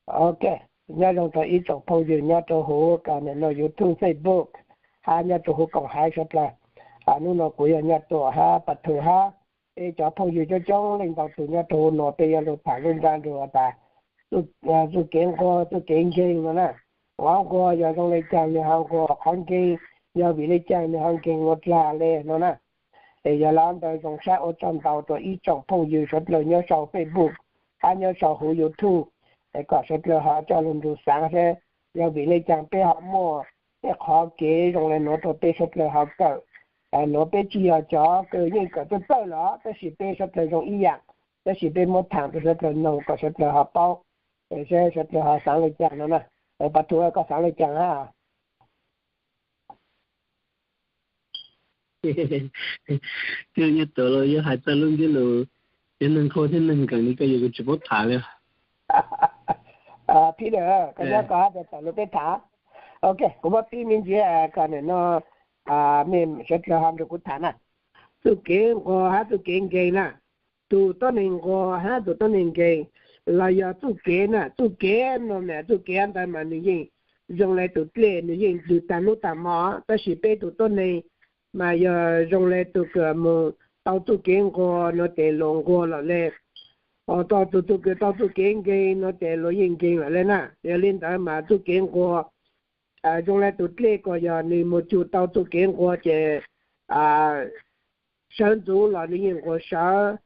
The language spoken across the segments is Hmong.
Ok, nyob zoo rau ib tsoom phooj ywg nyob rau huv ka nim no YouTube, Facebook, hab nyob rau huv koom haiv suav dlawg. Hnub no kuv yog Nyaj Tuam hab Pas Thum hab peb cov phooj ywg coob coob leej ntau tus nyob rau huv nuav peb yuav lug tham lub nra nrug tas txuj kev nquag txuj kev nkeeg no na. Qhov nquag yog zoo le caag nwg ho nquag, qhov nkeeg yog vim le caag nwg ho nkeeg ua dlaag le no na. Es yog le ntawd zoo sab ua tsaug ntau rua ib tsoom phooj ywg suav dlawg nyob sau Facebook hab nyob sau huv YouTube, es kom suav dlawg ho coj lug nrug xaav seb yog vim le caag peb ho muaj tej qhov kev zoo le nuav rua peb suav dlawg ho kawm. Nuav peb tsi yog cov kws yeej kawm txawj txawj los, tab sis peb suav dlawg zoo ib yaam, tab sis peb muab thaam rua suav dlawg noog kom suav dlawg ho paub, es seb suav dlawg ho xaav le caag no na. Pas Thum, koj xaav le caag hab? Yog Nyaj Tuam los yuav hais txog lub ntsiab lus, yog neeg nquag thiab neeg nkeeg li koj yuav kuv tsi paub tham li. Peter, koj nyob koj hab tawm lug peb tham. Ok, kuv muab pib me ntsis kom nim no mej suav dlawg ho nrug kuv tham na. Txuj kev nquag hab txuj kev nkeeg na. Tug tuab neeg nquag hab tug tuab neeg nkeeg los yog txuj kev na, txuj kev no mas txuj kev ntawd mas nwg yeej zoo le tug dlej, nwg yeej ntws tag nub tag mo, tab sis peb tug tuab neeg mas yog zoo le tug kws moog tau txuj kev nquag no ces luas nquag lawm le. Ho tau tug, tug kws tau txuj kev nkeeg no ces luas yeej nkeeg lawm le na. Yog le ntawd mas txuj kev nquag zoo le tug dlej, kuas yog nwg moog cug tau txuj kev nquag ces sawv ntxuv los nwg yeej nquag sawv,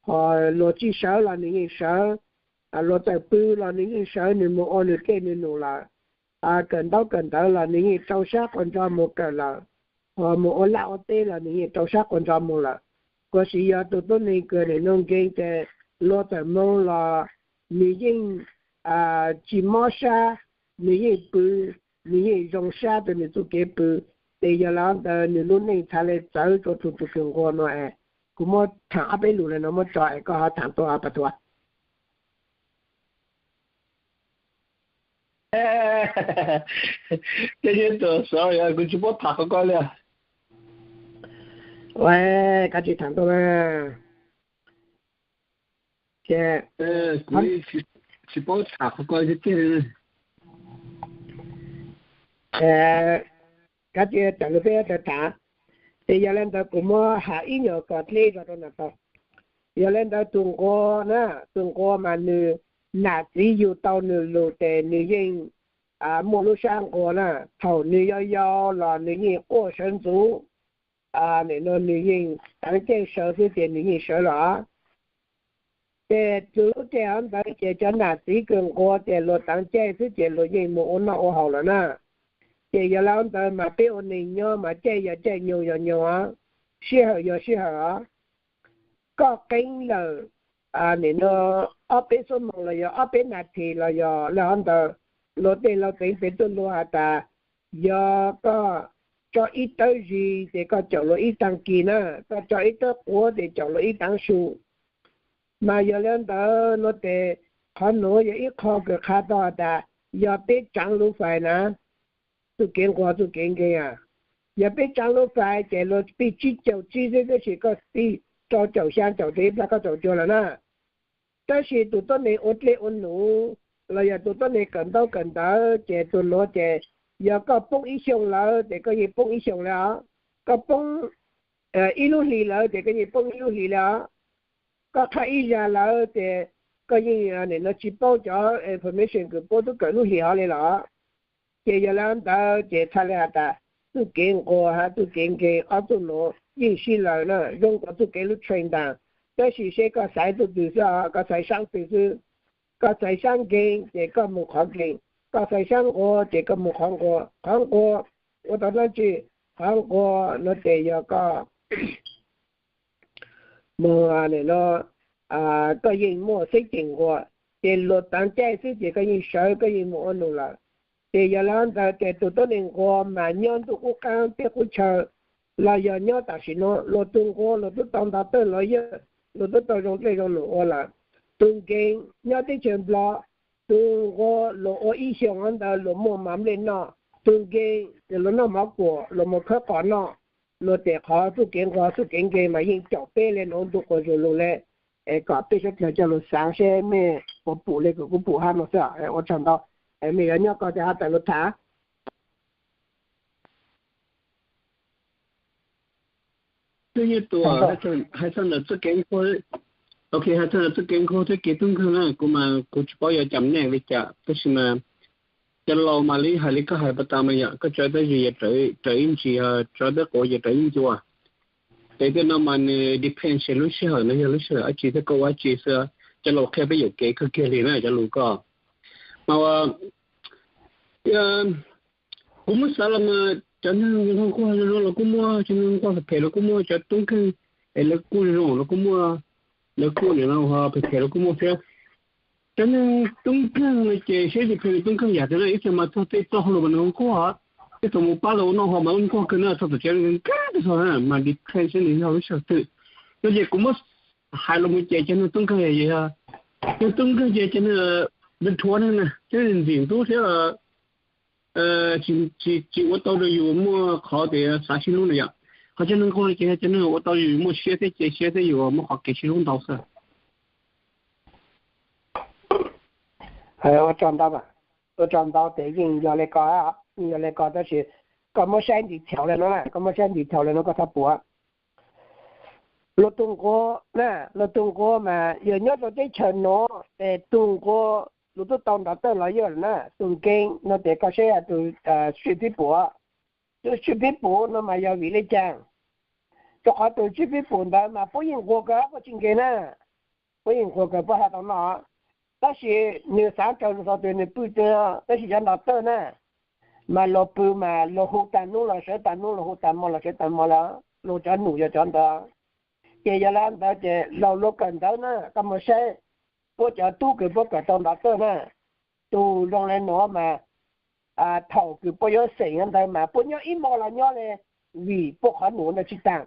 ho luas tsi sawv los nwg yeej sawv, luas txawm pw los nwg yeej sawv, nwg moog ua nwg dlej nwg num lawm. Kawm ntaub kawm ntawv los nwg yeej rau sab quas nrog moog kawm lawm, ho moog ua laj ua teb los nwg yeej rau sab quas nrog moog lawm. Kuas sis yog tug tuab neeg kws nim no nkeeg ces luas txawm moog los nwg yeej tsi mob sab, nwg yeej pw, nwg yeej zoo sab rua nwg txuj kev pw. Ces yog le ntawd nwg lub neej txhad le txawv rua tug tug kws nquag no es. Kuv muab thaam ob peb lus le no muab tso es koj ho thaam tuaj Pas Thum. Koj Nyaj Tuam, sorry, kuv tsi paub tham qhov ko li. Koj tsi thaam tuaj mas. Ces kuv tsi paub tham qhov ko tiag tiag li. Koj tsi tawm lug peb tawm tham. Ces yog le ntawd kuv muab has ib nyuag kom dleb zog rau ntawm tau. Yog le ntawd tug nquag na, tug nquag mas nwg nam txiv yug tau nwg lug ces nwg yeej muaj lub sab nquag na. Thaum nwg yau yau los nwg yeej quaj sawv ntxuv, nim no nwg yeej taav caij sawv xwb ces nwg yeej sawv lawm. Ces txug lub caij hov ntawd ces cov nam txiv kws nquag ces luas taav caij xwb ces luas yeej moog ua noj ua haus lawm na. Ces yog le ntawd mas peb ua neeg nyob mas caij yog caij, nyoog yog nyoog, sij hawm yog sij hawm os. Koj qeeb lawm nim no ob peb xuab moos los yog ob peb nas this los yog le hov ntawd, luag tej laug tseev pes tuj luag has tas, yog koj tso ib tawb zis ces koj caum luag ib taag kis na, koj tso ib tawb quav ces caum luag ib taav su. Mas yog le ntawd no ces qhov nuav yog ib qho kws qha tau has tas, yog peb tsaav lub fais na, txuj kev nquag txuj kev nkeeg, yog peb tsaav lub fais ces luag pij tsib caug tsib xwb, tab sis koj pij rau caum xyaa caum cuag ib plag koj caum cuag lawm na. Tab sis tug tuab neeg ua dlej ua num los yog tug tuab neeg kawm ntaub kawm ntawv ces tug nuav ces yog koj poob ib xyoos lawm ces koj yeej poob ib xyoos le os. Koj poob ib lub hlis lawm ces koj yeej poob ib lub hlis le os. Koj qhab ib zag lawm ces koj yeej nim no tsis paub cov information kws puab tub kawm lub hlis hov le los. Ces yog le ntawd ces txhaj le has tas, txuj kev nquag hab txuj kev nkeeg ob txuj nuav yeej sib laws na, zoo nkaus txuj kev lub train tas. Tab sis seb koj xaiv txuj twg xwb os, koj xaiv saab twg xwb. Koj xaiv saab nkeeg ces koj moog qhov nkeeg, koj xaiv saab nquag ces koj moog qhov nquag. Qhov nquag ua tau dlaab tsi? Qhov nquag no ces yog koj moog no, koj yeej muaj xeeb ceem nquag, ces luag taav caij xwb ces koj yeej sawv, koj yeej moog ua num lawm. Ces yog le ntawd ces tug tuab neeg nquag mas nyob ntuj qub qaab teb qub chaw los yog nyob tam sim no, luag tug nquag luag tub tau nto tawj los yog luag tub tau zoo dlej zoo num ua lawm. Tug nkeeg nyob teb chaws Nplog, tug nquag luag ua ib xyoos ntawd luag muaj mov nplej noj. Tug nkeeg luag noj mov kuam, luag muaj khawb qos noj. Luag tes qhov txuj kev nquag txuj kev nkeeg mas yeej caum peb le nuav ntu quas zug lug le. es kom peb sawv dlawg coj lug xaav seb mej puas pum le kuv kuv pum hab no xwb. Ua tsaug ntau. Mej yuav nyob ko teb hab tawm lug tham. Twb nyob tuaj hais txog ntawm txoj kev nkaug, ok, hais txog ntawm txoj kev nkaug thiab kev tub nkeeg na, kuv mas kuv tsis paub yuav cam nej li cas, tab sis mas cov laus mas li hais li koj hais pas tas mas yom, koj tso tab sis yuav raws ib ntsis, tso tab quav yuav raws ib ncua. Ces tej no mas nws depend lub sij hawm no yog lub sij hawm dab tsi thiab koj ua dab tsi xwb. Cov laus qhia peb yuam kev kawg kiag li na cov lus ko. Mas kuv muab xav los mas cov neeg nquag zoo los kuj muaj, cov neeg nquag phem phem los kuj muaj, cov tub nkeeg es lawv kuj zoo los kuj muaj, lawv kuj nim no phem phem los kuj muaj thiab. Cov neeg tub nkeeg no ces seb tus phem tub nkeeg yam twg na, ib txhia mas txog tej txoj hauj lwm mas nws nquag, ib txhia mus pab lawv ua noj haus mas nquag kawg na, txog tom tsev nkeeg tag txog na, mas depend seb nws yog lub sij hawm twg. Yog ces kuv muab hais los mus ces cov neeg tub nkeeg, cov neeg tub nkeeg ces cov neeg nthuav neeg na, cov neeg ntxim ntxub thiab tsis ua tau rau yus muaj qhov tias xav sib hlub na yom. Ho cov neeg nquag ces yog cov neeg ua tau yus muaj siab thiab cia siab thiab yus muaj qhov kev sib hlub ntau xwb. Ua tsaug ntau, ua tsaug ntau tes yeej yog le ko, yeej yog le ko tab sis koj muab saib detail le no na, koj muab saib detail le no koj thiaj pum. Luag tug nquag na, luag tug nquag mas yog nyob rau teb chaws nuav tes tug nquag luag twb tau nrov tawj los yog lawm na, tus nkeeg no tes koj saib tus sib pib pum, tus sib pib pum no mas yog vim le caag? Rau qhov tus sib pib pum ntawd mas puab yeej nquag kawg puab tsis nkeeg na, puab yeej nquag kawg puab hab tau noj, tab sis nws xaav raws lug txog tus nws pw tsev, tab sis cov nrov tawj na mas luag pw mas luag hu tag nub los sawv tag nub, luag hu tag mo los sawv tag mo lawm, luag cov num yog cov ntawd. Ces yog le ntawd ces laug luag kawm ntawv na, koj mus saib puab cov tub kws puab kawm tau nrov tawj na, tus zoo le nuav mas thaum kws puab yuav xeem ntawd mas puab nyob ib hmo los nyob le, vim puab qhov num ntawd tsis taag.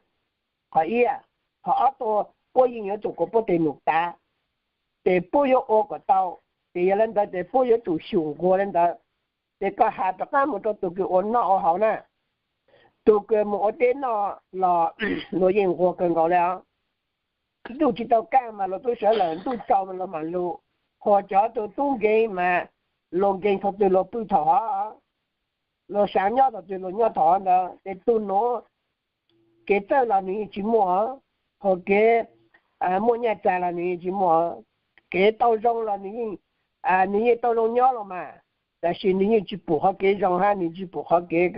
Qhov ib, qhov ob tuaj puab yeej yuav tsum kuas puab tes num tav, ces puab yuav ua kom tau, ces yog le ntawd ces puab yuav tsum xyum nquag le ntawd. Ces koj has rov qaab mus rau tus kws ua noj ua haus na, tus kws mus ua teb noj los luag yeej nquag kawg nkaus le os. Ntuj tsis tau kaj mas luag tub sawv lawm, ntuj tsaus mas luag mam lug. Ho cov tus tub nkeeg mas luag nkeeg thaum twg luag pw thaum hov, luag xaav nyob thaum twg luag nyob thaum hov ntawd, ces tus nuav kev txawj los nws yeej tsis muaj, ho kev muaj nyaj txag los nws yeej tsis muaj, kev tau zoo los nws yeej tau zoo nyob los mas, tab sis nws yeej tsis pum qhov kev zoo hab nws tsis pum qhov kev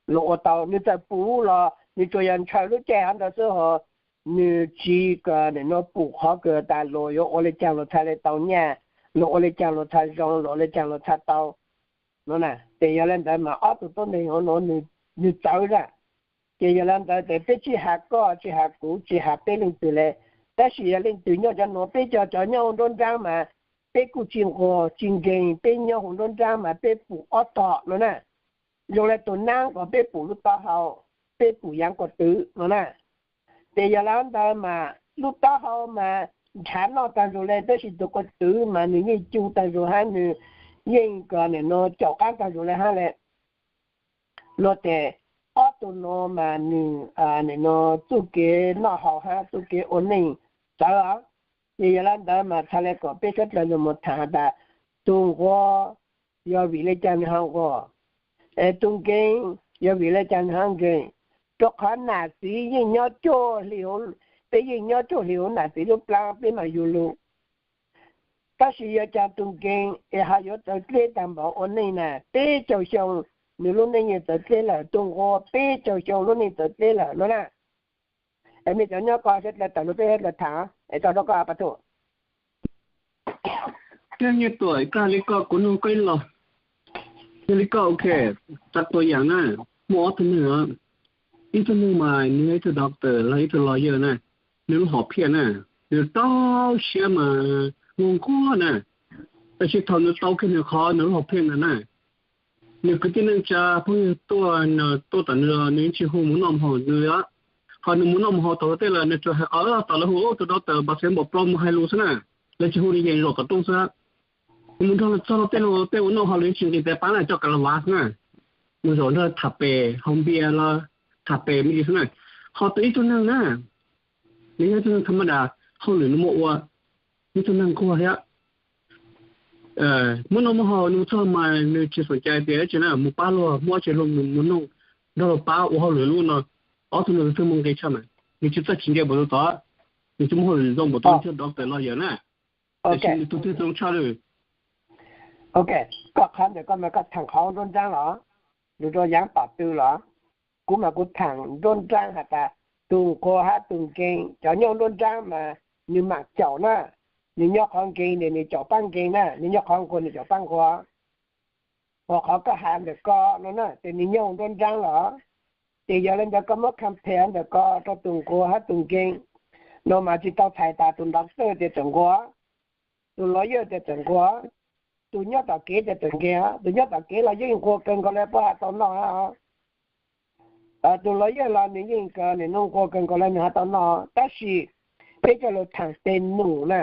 luag ua tau. Nws txawm pum los nws tsuas yog ntshaw lub caij hov ntawd xwb, ho nws tsis kom nim no pum qhov kws tas luag yuav ua le caag luag txhaj le tau nyaj, luag ua le caag luag txhaj zoo, luag ua le caag luag txhaj tau no na. Ces yog le ntawd mas ob tug tuab neeg hov nuav nws txawv zaj. Ces yog le ntawd ces peb tsis has koj, tsis has kuv, tsis has peb leej twg le, tab sis yog leej twg nyob cov nuav, peb cov cov nyob hauv nruab nraab mas peb kuj tsis nquag tsis nkeeg, peb nyob hauv nruab nraab mas peb pum ob tog no na. Zoo le tus naab kom peb pum lub taub hau, peb pum yaav ko twv no na. Ces yog le ntawd mas lub taub hau mas nrhav noj tag zug le, tab sis tus ko twv mas nws yeej cu tag zug hab nws yeej kom nim no caum qaab tag zug le hab le. Luag tes ob tug nuav mas nws nim no txuj kev noj haus hab txuj kev ua neej txawv os. Ces yog le ntawd mas txhaj le kom peb sawv dlawg lug mus tham has tas tus nquag yog vim le caag nws ho nquag, es tus nkeeg yog vim le caag nws ho nkeeg. Rau qhov nam txiv yeej nyob cuag hli, peb yeej nyob cuag hli huv nam txiv lub plaab peb mam yug lug. Tab sis yog caag tus nkeeg es ho yuav txawv dleb taag npaum ua neej na, peb caug xyoo nws lub neej yeej txawv dleb lawm, tus nquag peb caug xyoo lub neej txawv dleb lawm no na. Es mej cov nyob ko sawv dlawg tawm lug peb sawv dlawg tham, es tso rau koj Paj Thum. Koj nyob tuaj, koj hais li ko kuv nug koj ib lo. Yog li ko, ok, txav tua yaam na, muaj ob tug neeg, ib tug neeg mas nws yog ib tug doctor los ib tug lawyer na, nws lub hom phiaj na, nws tau siab mas nquag nquag na, tab sis thaum nws tau kiag nws qhov nws lub hom phiaj ntawd na, nws kwv tij neej tsa phooj ywg tuaj, tuaj tom nws los nws yeej tsis hu mus noj mus haus nws. Ho nws mus noj mus haus thaum tej lawm nws tsuas hais qhov tom lawv hu tus doctor npaum xeev npaum plo mus hais lus xwb na, lawv tsis hu nws yeem zaum tom rooj xwb. Nws mus nrog lawv txog tej lus tej ua noj haus lawv yeej tsis nqis tes paab na, coj kav lawv vav xwb na. Mus zaum nrog tham pem haus npias los tham pem me ntsis xwb na. Ho tus ib tug neeg na, nws yog ib tug neeg tham ma das, hauj lwm nws muaj ua, ib tug neeg nquag thiab. Muaj noj muaj haus nws mus txog mas nws tsis xom cai tias tsi na, mus pab luag, muaj tsi luag nws mus noog nrog luag pab ua hauj lwm lub no. Ob tug no tus twg muaj nqi tshaj mas nws tsis txawj tsis ntse npaum tus tod, nws tsis muaj hauj lwm zoo npaum tus twg doctor lawyer na. Tiam sis nws tus twg zoo tshaj lawm. Ok, koj qhov ntawm koj mas koj thaam qhov nruab nraab los, lug rua yaav tom tw los? Kuv mas kuv thaam nruab nraab has tas tus nquag hab tus nkeeg, cov nyob nruab nraab mas nws maam caum na, nws nyob qhov nkeeg tes nws caum paab nkeeg na, nws nyob qhov nquag nws caum paab nquag. Ua qhov koj has ntawm ko no na tes nws nyob nruab nraab los? Tes yog le ntawd koj muab compare ntawm ko rua tus nquag hab tus nkeeg no mas tsis tau txhais tas tus doctor tes txawm nquag, tus lawyer tes txawm nquag, tus nyob tom kev tes txawm nkeeg, tus nyob tom kev los yeej nquag kawg nkaus le puab has tau noj. Tus lawyer los nws yeej nquag kawg nkaus le nws has tau noj, tab sis peb coj lug thaam teg num na,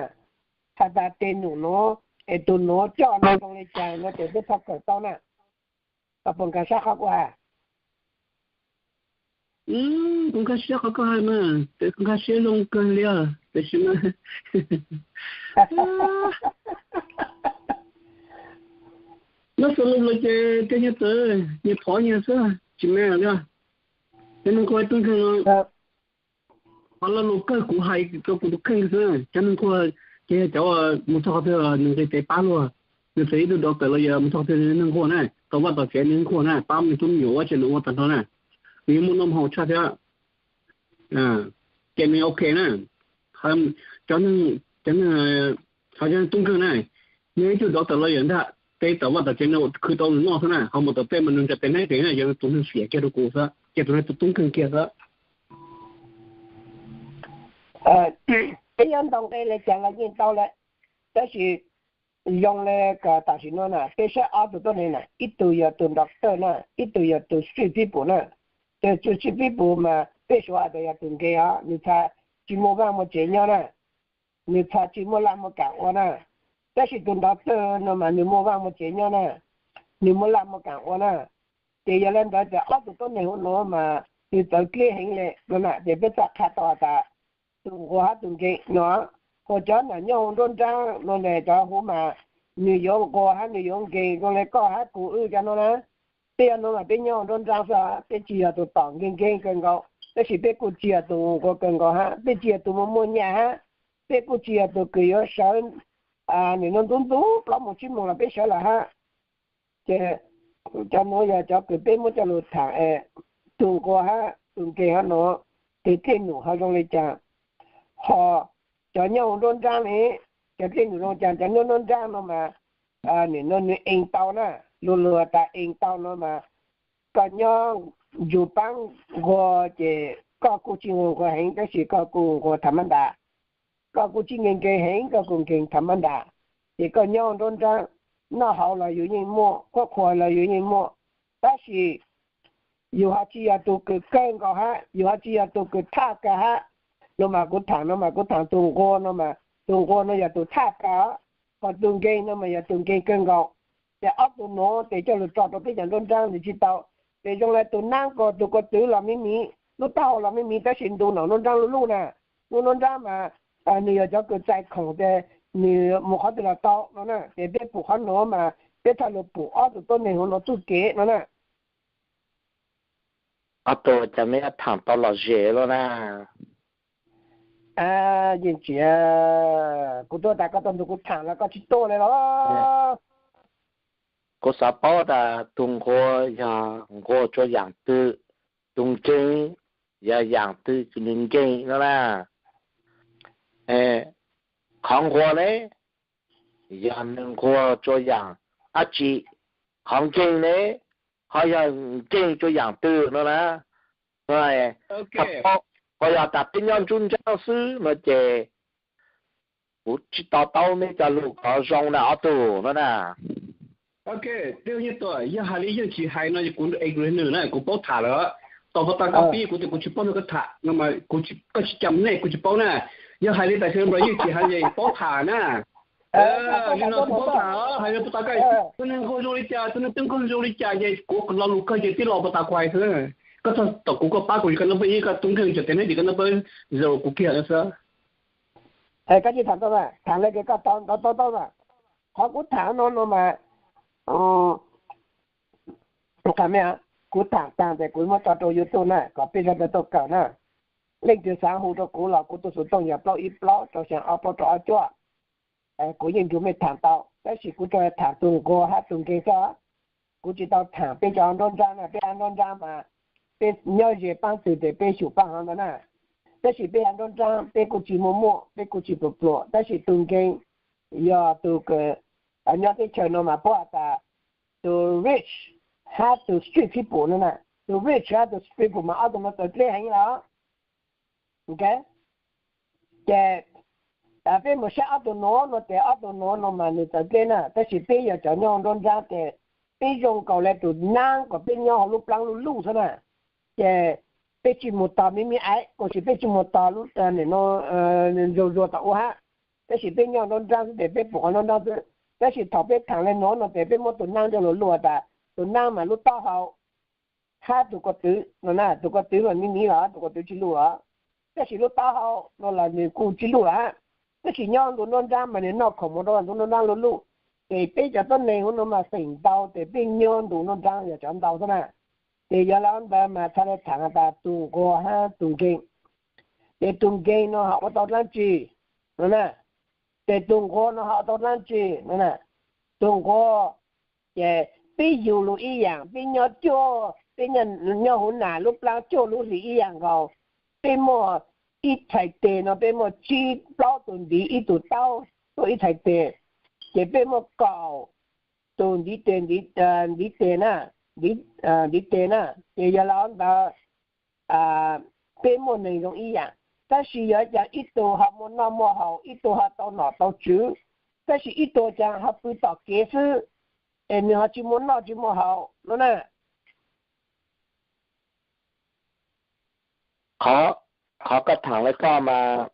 has tas teg num nuav es tus nuav coj nuav zoo le caag no tes peb txhaj kawm tau na. Koj puas nkag sab qhov kuv has? Kuv nkag siab qhov koj has mas, tes kuv nkag siab zoo kawg li os, tab sis mas nyob xws lug lawm ces tej nyuag txawv nyuag phov nyuag xwb tsis me li. Cov neeg nquag tub nkeeg no, qhov lo lus kawg kuv hais rua kuv tus kheej xwb, cov neeg nquag ces yog cov mus txog qhov twg nws nqis tes pab luag, nws txawm ib tug doctor los yog mus txog qhov twg nws nquag na, tau vaj tau tsev nws nquag na, pab nws tub me nyuam ua tsi nws ua tag nrho na, nws yuav muaj noj haus tshaj thiab. Ces nws ok na. Cov neeg, cov neeg, cov tub nkeeg na, yog ib tug doctor los yog ntag, tes tau vaj tau tsev nws khwv tau nws noj xwb na, ho mus tom tej mas nws nrog tes neeb tes na, yog tus neeg xiam kiag rua kuv xwb, ces tus neeg tub nkeeg kiag xwb. Peb yuav ntaus nqi le caag los yeej tau lawm, tab sis zoo le kom tam sim no na peb saib ob tug tuab neeg na, ib tug yog tus doctor na, ib tug yog tus street people na. Tus street people mas peb suav has tas yog tus nkeeg os, nws txhaj tsis muaj vaaj muaj tsev nyob na, nws txhaj tsis muaj laj muaj kaam ua na. Tab sis tus doctor no mas nws muaj vaaj muaj tsev nyob na, nws muaj laj muaj kaam ua na. Ces yog le ntawd tes ob tug tuab neeg huv nuav mas nws txawv dleb heev le no na, ces peb txhaj qha tau has tas tus nquag hab tus nkeeg no. Ho cov nam nyob huv nruab nraab no ne, cov huv mas nws yuav nquag hab nws yuav nkeeg zoo le koj hab kuv wb cov no na. Peb cov nuav mas peb nyob huv nruab nraab xwb, peb tsis yog tus tom nkeeg nkeeg kawg nkaus, tab sis peb kuj tsis yog tus nquag kawg nkaus hab, peb tsis yog tus muaj muaj nyaj hab, peb kuj tsis yog tus kws yuav sawv nim no ntub ntub plaub moos tsib moos los peb sawv lawm hab. Ces cov nuav yog cov kws peb muab coj lug thaam es tus nquag hab tus nkeeg hab nuav, tes dlej num ho zoo le caag, ho cov nyob huv nruab nraab ne, cov dlej num zoo caag, cov nyob nruab nraab no mas nim no nws ees tau na, lug lug tas ees tau no mas koj nyob nrug paab nquag ces koj kuj tsis nquag nquag heev tab sis koj kuj nquag tham mab ntas, koj kuj tsis nkeeg nkeeg heev koj kuj nkeeg tham mab ntas, ces koj nyob nruab nraab, noj hauv los yus yeej muaj, qhuab qhuas los yus yeej muaj, tab sis yus ho tsis yog tus kws kawg nkaus hab, yus ho tsis yog tus kws thaj kawg hab. No mas kuv thaam, no mas kuv thaam tus nquag no mas tus nquag no yog tus thaj kawg, ho tus nkeeg no mas yog tus nkeeg kawg nkaus. Ces ob tug nuav tes coj lug tso rau peb cov nruab nraab ntawd tsis tau. Ces zoo le tus naab ko tus ko twv los me miv, lub taub hau los me miv tab sis ntu nua nruab nraab luj luj na. Lub nruab nraab mas nws yog cov kws txais khoom tes nws mus qhov twg los tau no na. Ces peb pum qhov nuav mas peb txhaj lug pum ob tug tuab neeg huv nuav txuj kev no na. Ob tug cas meb thaam tau lom zem lawm na. Yeej tsis, kuv tuaj tas koj tuaj nrug kuv thaam los koj tsis tuaj li los? Kuv xav paub tas tus nquag yog nquag tsua yaam twg, tus nkeeg yog yaam twg nws nkeeg no na. Qhov nquag ne, yog nws nquag tsua yaam dab tsi, qhov nkeeg ne, ho yog nkeeg tsua yaam twg no na. Ho yog tas peb nyob nruab nraab xwb no ces kuv tsis to taub meb cov lus kov zoo na ob tug no na. Ok, yog hais li yeej tsis hais no kuv agree nws na, kuv paub tham lawm. Tau puas tau koj pib kuv tes kuv tsis paub nrog koj tham no mas, koj tsis cam nej kuv tsis paub na. Yog hais li tam sim no yeej tsis hais li paub tham na. Li no kuv paub tham hais li puas tau koj, tus neeg nquag zoo li cas, tus neeg tub nkeeg zoo li cas ces kuv lo lus kawg ces tij laug puas tas kuv hais xwb. Koj txog tom kuv koj pab kuv, koj nab peb ib koj tub nkeeg tseem tes neb ces koj nab peb zero kuv kiag xwb. Koj tsis tham tau na, tham le koj tau tau tau na. Qhov kuv tham no no mas, kuv tham tag ces kuv muab tso rau YouTube na kom peb sawv daws tau kawm na. Leej twg xav hu rau kuv los kuv tus xov tooj yog plaub ib plaub rau xya ob plaub rau ob cuaj. Kuv yeej nrug mej tham tau, tab sis kuv tsuas tham tus nquag hab tus nkeeg xwb. Kuv tsis tau tham peb cov nruab nrab na, peb nruab nrab mas peb nyob ze paab twg ces peb xyum paab hov ntawd na. Tab sis peb nruab nrab peb kuj tsis muaj muaj, peb kuj tsis pluag pluag, tab sis tus nkeeg yog tus nyob teb chaws no mas puab has tas tus rich hab tus street people no na. Tus rich hab tus street people mas ob tug no txawv dleb heev los. Ces peb mus saib ob tug nuav no ces ob tug nuav no mas nws txawv dleb na, tab sis peb yog cov nyob nruab nrab ces peb zoo nkaus le tus naab kom peb nyob hauv lub plaab luj luj xwb na. Ces peb tsis mus tog me me aiv, kuj tsis peb tsis mus tog lub no zuag zuag tom ub hab. Tab sis peb nyob nruab nrab xwb ces peb pum qhov nruab nrab xwb. Tab sis thaum peb tham le nuav no ces peb muab tus naab coj lug luj tas tus naab mas lub taub hau hab tus ko twv no na, tus ko twv mas miv miv los tus ko twv tsis luj os. Tab sis lub taub hau no los nws kuj tsis luj lawm. Tab sis nyob ntu nruab nrab mas nws noj khoom mus rau ntu nruab nrab luj luj. Ces peb cov tuab neeg huv no mas feem ntau ces peb nyob ntu nruab nrab yog cov ntau xwb na. Ces yog le ntawd mas txhad le tham tas tus nquag hab tus nkeeg. Ces tus nkeeg no ho ua tau dlaab tsi no na? Ces tus nquag no ho ua tau dlaab tsi no na? Tus nquag ces peb yug lug ib yaam, peb nyob cuaj, peb nyob huv nas lub plaab cuaj lub hlis ib yaam nkaus. Peb muaj ib txhais teg no peb muaj tsib plaub tug ntiv ib tug taub tuaj ib txhais teg, ces peb muaj kaum tug ntiv teg, ntiv teg na, ntiv teg na. Ces yog le ntawd peb muaj neeg zoo ib yaam, tab sis yog cas ib tug ho muaj noj muaj haus, ib tug ho tau nom tau tswv, tab sis ib tug cas ho pw tom kev xwb, es nws ho tsis muaj noj tsis muaj haus no na. Qhov, qhov koj tham le koj mas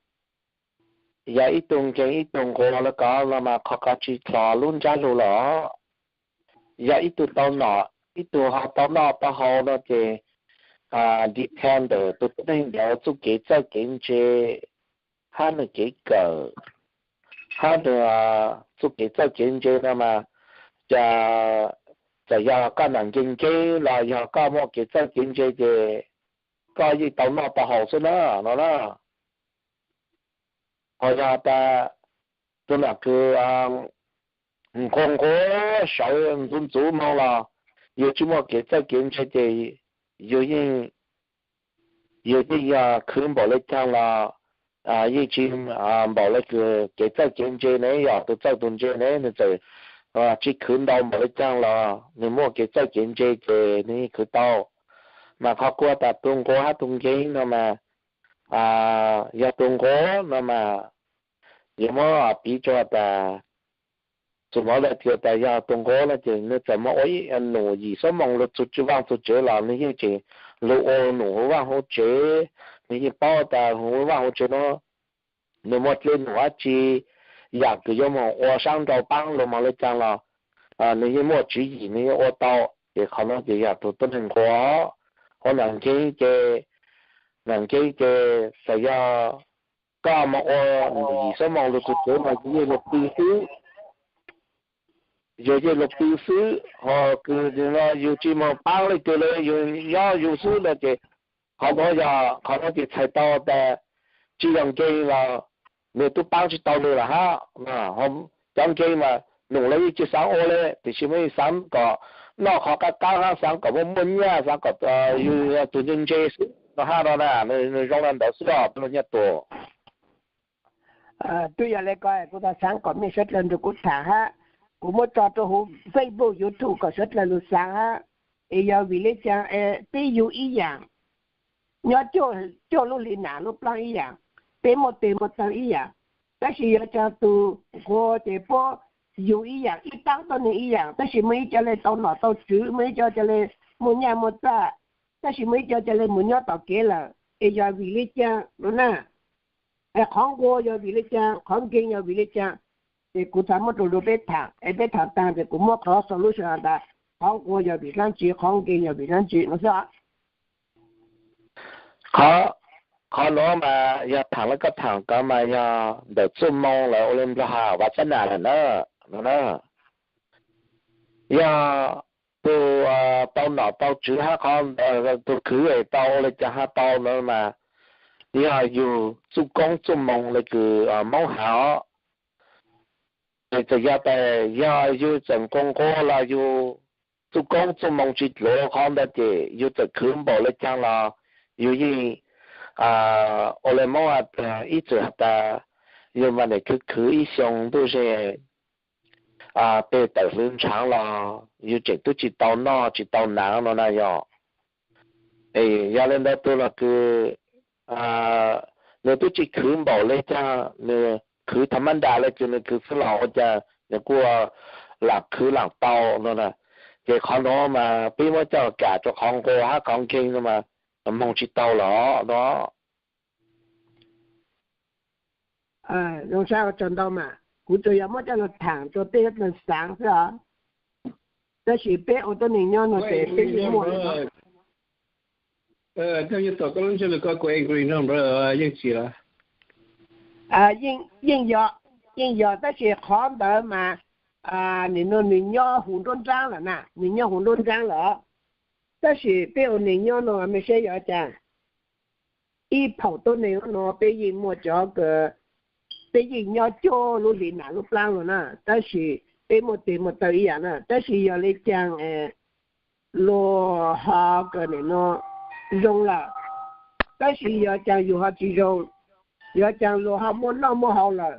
yog ib tug nkeeg ib tug nquag le koj no mas qhov koj tsis dlhos lub ntsab lug los. Yog ib tug tau nom ib tug ho tau noj tau haus no ces depend ntawm tus tuab neeg ntawd txuj kev txawj kev ntse hab nws kev kawm hab nws txuj kev txawj kev ntse no mas, cas txawm yog koj nam nkeeg nkeeb los yog koj muaj kev txawj kev ntse ces koj yeej tau noj tau haus xwb na no na. Ho yog tas tus nam kws nquag nquag sawv ntxuv ntxuv moog los yug tsis muaj kev txawj kev ntse ces yug yeej, yug yeej yog khwv npaum le caag los yeej tsis npaum le kws kev txawj kev ntse ne, yog tus txawj tus ntse ne nws txawm tsis khwv ntau npaum le caag los nws muaj kev txawj kev ntse ces nws yeej khwv tau. Mas qhov kuv tas tus nquag hab tus nkeeg no mas, yog tus nquag no mas yuav muab piv rua tas, txuas ntxiv le tias tas yog tus nquag no ces nws txawm muaj ua ib num yim xuab moos lug txug vaaj txug tsev los nws yeej tseem lug ua num huv vaaj huv tsev. Nws yeej paub tas huv vaaj huv tsev nuav nws muaj dlej num dab tsi, yaam kws yuav moog ua saab nrau paab lug moog le caag los nws yeej muaj tswv yim nws yeej ua tau. Ces qhov nuav ces yog tus tuab neeg nquag. Ho nam nkeeg ces, nam nkeeg ces txawm yog koj moog ua num yim xuab moos lug txug tsev mas yug yeej lug pw xwb. Yug yeej lug pw xwb, ho kws yug tsis moog paab leej twg le, yug nyob yug xwb no ces qhov nuav yog qhov nuav ces txhais tau tas tsis yog nkeeg los nws tub paab tsis tau nws lawm hab. Cov nkeeg mas num los yeej tsis xaav ua le, tiam sis muaj xaav kom noj qhov qab qab hab xaav kom muaj muaj nyaj, xaav kom yug yog tus ntse ntse xwb no hab no na. Nws zoo le ntawd xwb os tus nyaj tuam. Tub yog le ko kuv tas xaav kom mej suav dlawg nrug kuv tham hab, kuv muab tso rua huv Facebook YouTube kom suav dlawg lug xaav hab. Es yog vim le caag peb yug ib yaam, nyob cuaj lub hli nam lub plaab ib yaam, peb muaj teg muaj taw ib yaam, tab sis yog caag tus nquag ces puab yug ib yaam, ib paab tuab neeg ib yaam, tab sis muaj ib co le tau nom tau tswv, muaj ib co ca le muaj nyaj muaj txag, tab sis muaj ib co ca le mus nyob tom kev lawm, es yog vim le caag no na? Es qhov nquag yog vim le caag, qhov nkeeg yog vim le caag? Ces kuv txhad muab rua peb tham, es peb tham taag ces kuv muab qhov solution has tas qhov nquag yog vim dlaab tsi, qhov nkeeg yog vim dlaab tsi no xwb. Qhov Qhov nuav mas yog thaam le koj thaam ko mas yog ntawm txuj moo lawv ua le Nplog has Vasana lawm na, no na. Yog tus tau nom tau tswv hab qhov tus khwv tau ua le caag hab tau no mas yog yug txuj koob txuj moo le kws Moob has os. Txawm yog tas yog yug txawm nqua nqua los yug txuj koob txuj moo tsi dluav qhov ntawd ces yug txawm khwv npaum le caag los yug yeej ua le Moob has tas ib txwm has tas yug mas nim khwv khwv ib xyoo ntuj ze peg tawm hlwv ntshaav los yug tseem tub tsi tau noj tsi tau naav no na yog. Yog le ntawd tug los kws nws tub tsi khwv npaum le caag, nws khwv thaum mab nras le kws nws khwv xwb los ua cas nws kuj lam khwv lam tau no na. Ces qhov nuav mas peb muab coj kam rua qhov nqua hab qhov nkeeg no mas moog tsi tau los no. Zoo sab ua tsaug ntau mas kuv tsuas yog muab coj lug thaam rua peb yuav tau xaav xwb os. Tab sis peb ua tuab neeg nyob no ces peb yeej muaj yeej yog, yeej yog, tab sis qhov ntawd mas nim no nws nyob huv nruab nraab lawm na, nws nyob huv nruab nraab lawm. Tab sis peb ua neeg nyob no mej saib yog cas, ib phaum tuab neeg no peb yeej muaj cov, peb yeej nyob cuaj lub hli nam lub plaab lug na, tab sis peb muaj teg muaj taw ib yam na, tab sis yog le caag luag ho kws nim no zoo lawm, tab sis yog caag yug ho tsi zoo, yog caag luag ho muaj noj muaj haus lawm,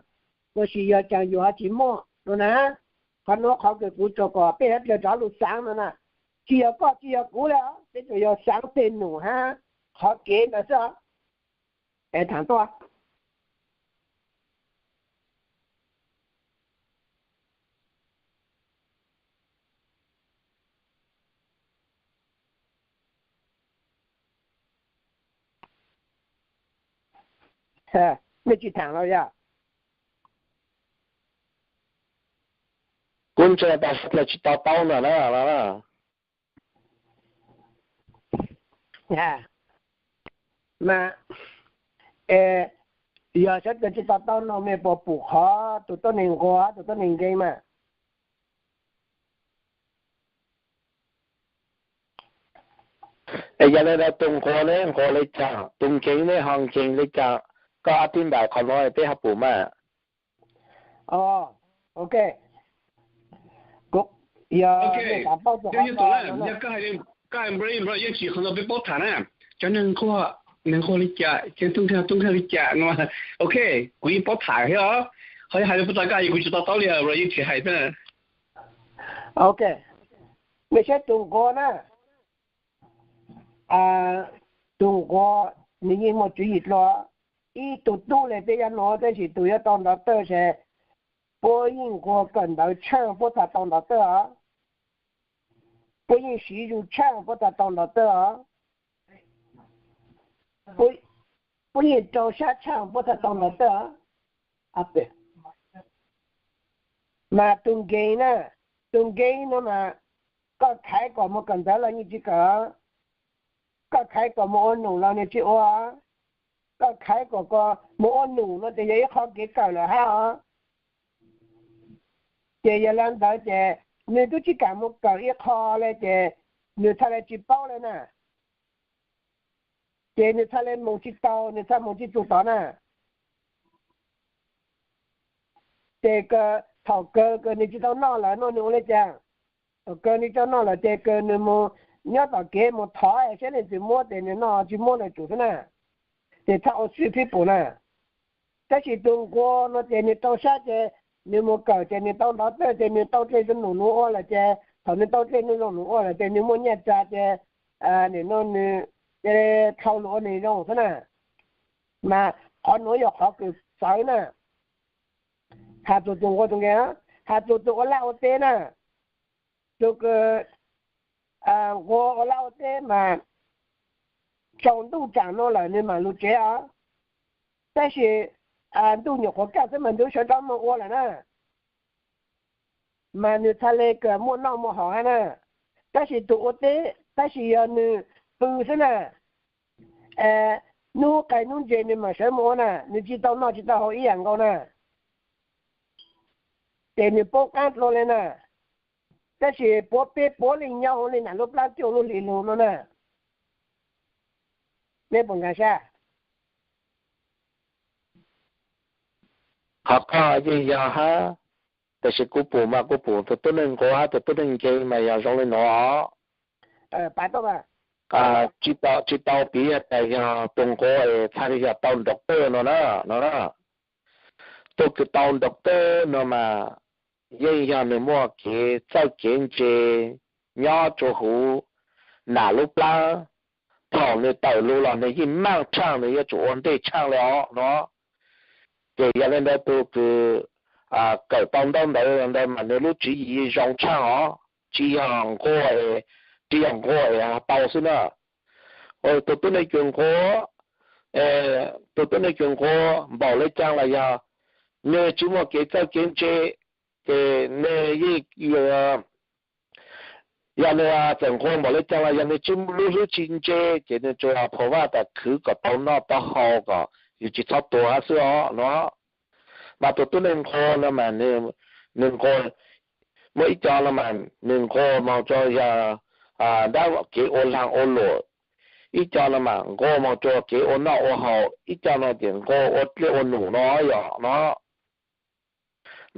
tab sis yog caag yug ho tsi muaj no na. Qhov nuav qhov kws kuv tsuas kom peb yuav dlawg rov lug xaav no na, tsi yog koj tsi yog kuv le, peb tsuas yog xaav tej num hab qhov kev ntawd xwb. Thaam tuaj. Mej tsi thaam los yog? Kuv ntseeg tas sawv dlawg tsi to taub no na. Mas yog sawv dlawg tsi to taub no mej puas pum qhov tus tuab neeg nquag tus tuab neeg nkeeg mas? Es yog le ntawd tus nquag neb nquag le caag, tus nkeeg neb ho nkeeg le caag? Koj ab tib ntais qhov nuav peb ho pum mas. Ok, yog, yog koj hais, bro, yeej tsis qhov ntawd peb paub tham na. Cov neeg nquag, neeg nquag li cas, cov tub nkeeg, tub nkeeg li cas no. Ok, kuv yeej paub tham thiab os. Qhov yog hais rau puag ta koj hais kuv tsis to taub li, bro, yeej tsis hais thiab. Ok, mej saib tus nquag na, tus nquag nws yeej muaj tswv yim dlua. Ib tug tub le peb yuav nov, tab sis tus yuav tau ntov tawj ces puab yeej nquag kawm ntawv tshaaj puab txhad tau ntov tawj os. Puab yeej siv zug tshaaj puab txhad tau ntov tawj os. Puab yeej rau sab tshaaj puab txhad tau ntov tawj os. Mas tus nkeeg na, tus nkeeg no mas koj khaiv kom mus kawm ntawv los nws tsis kawm, koj khaiv kom mus ua num los nws tsis ua, koj khaiv kom mus ua num no ces yog ib qho kev kawm lawm hab os. Ces yog le ntawd ces nws tub tsis kam mus kawm ib qho le ces nws txhaj le tsis paub le na. Ces nws txhaj le moog tsis tau, nws txhaj moog tsis txug tod na. Ces thaum kawg kws nws tsis tau noj lawm no nws ua le caag? Thaum kawg nws tsis tau noj lawm ces kws nws mus nyob tom kev mus thov saib leej twg muab ces nws noj, tsis muab nws tsum xwb na. Ces txhaj ua sib pib pum na. Tab sis tus nquag no ces nws rau sab ces nws mus kawm ces nws tau ntov tawj ces nws tau dlej zoo num ua lawm ces thaum nws tau dlej zoo num ua lawm ces nws muaj nyaj txag ces nim no nws dhau lug ua neeg zoo xwb na. Mas qhov nuav yog qhov kws txawv na. Has txug tus nquag tus nkeeg, has txug tus ua laj ua teb na, tus kws nquag ua laj ua teb mas tsaus ntuj tsaam no lawm nws mam lug tsev os. Tab sis ntuj nyuam qhuav kaj xwb mas nws sawv rov moog ua lawm na. Mas nws txhaj le kws muaj noj muaj haus hab na. Tab sis tus ua teb tab sis yog nws pw xwb na, Hnub qaij hnub ntses nws mam sawv mus ua na, nws tsis tau noj tsis tau haus ib yam nkaus na. Ces nws paub qab dlua li na. Tab sis puav peb puav leej nyob hauv li nam lub plab cuaj lub hli lug no na. Neb puas nkag siab? Qhov koj yeej yog hab, tab sis kuv pum mas kuv pum tus tub neeg nquag hab tus tub neeg nkeeg mas yog zoo li no. Tsis tau piv tas yog tus nquag es txhaj li yog tau doctor no na, no na. Tus kws tau doctor no mas yeej yog nws muaj kev txawj kev ntse nyob rua huv nam lub plab. Thaum nws tawm lug los nws yeej maaj tshaaj, nws yuav tsum ua ntej tshaaj li os no. Ces yog li ntawd tus kws kawm tau ntaub ntawv ntawd mas nws lub tswv yim zoo tshaaj os, tsis yog nquag, tsis yog nquag es tau xwb na. Tus tub neeg kws nquag, tus tub neeg kws nquag npaum le caag los yog nws tsis muaj kev txawj kev ntse, ces nws yeej, yog nws txawm nquag npaum le caag los yog nws tsis muaj lub hlwb tsis ntse, ces nws tsuas pham vaj tas khwv kom tau noj tau haus kom yus tsis txhob tuag hab xwb os no. Mas tus tub neeg nquag no mas nws nquag, muaj ib co no mas nws nquag moog rua yog dab kev ua laag ua luam, ib co no mas nquag moog rua kev ua noj ua haus, ib co no ces nquag ua dlej ua num no yom no.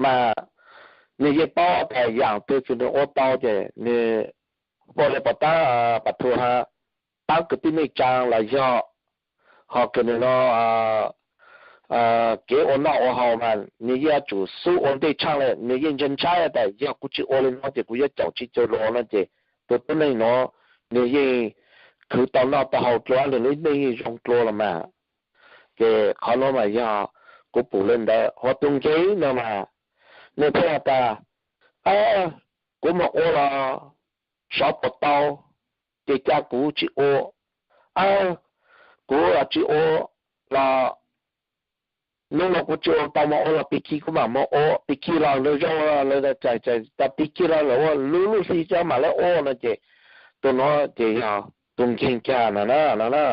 Mas nws yeej paub tas yaam twg kws nws ua tau ces nws ua li puas tab, pam thu hab, tab kwv tij neej tsaa los yog ho kws nws no kev ua noj ua haus mas nws yeej yuav tsum xub ua ntej tshaaj le. Nws yeej ntshai ntshai tas yog kuv tsis ua li no ces kuv yuav caum tsis cuag luag no ces tus tub neeg no nws yeej khwv tau noj tau haus dlua, nws lub neej yeej zoo dlua los mas. Ces qhov nuav mas yog kuv pum le ntawd. Ho tus nkeeg no mas nws pheej has tas, kuv moog ua los xyov puas tau, ces ca kuv tsis ua. Kuv tsis ua los hnub no kuv tsis ua tau moog ua los pig kig kuv mam moog ua, pig kig los lawv zoo, lawv txais tas pig kig los lawv ua lub lub hli cov mam lawv ua no ces tus nuav ces yog tus nkeeg kag no na, no na.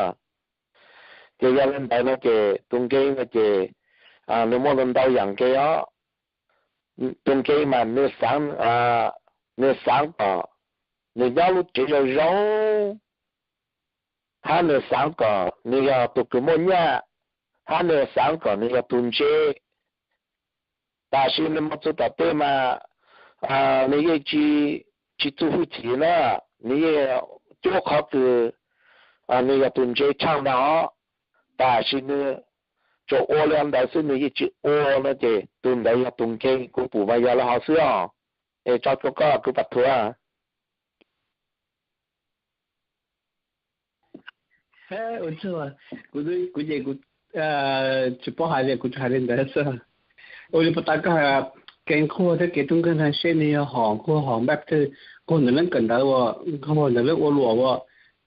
Ces yog li ntawd no ces tus nkeeg no ces nws muaj ntau yaam nkeeg os. Tus nkeeg mas nws xaav, nws xaav kom nws nyob lub tsev zoo zoo, hab nws xaav kom nws yog tus kws muaj nyaj, hab nws xaav kom nws yog tus ntse. Tam sim nws moog txug tom tej mas nws yeej tsis txuj hwj chim na, nws yeej cuab qhov kws nws yog tus ntse tshaaj ntag os. Tam sim nws tsuas ua li ntawd xwb nws yeej tsis ua no ces tus ntawd yog tus nkeeg, kuv pum mas yog li hov xwb os. Es tso rua koj kuv pam thuav. Ua tsaug, kuv ces kuv tsis paub hais li, kuv tsuas hais li ntawd xwb. Ua li puas tas koj, kev nquag thiab kev tub nkeeg no seb nws yog hom nquag hom npaj twg, nquag ntawm leej kawm ntawv ua, nquag ntawm leej ua luam ua,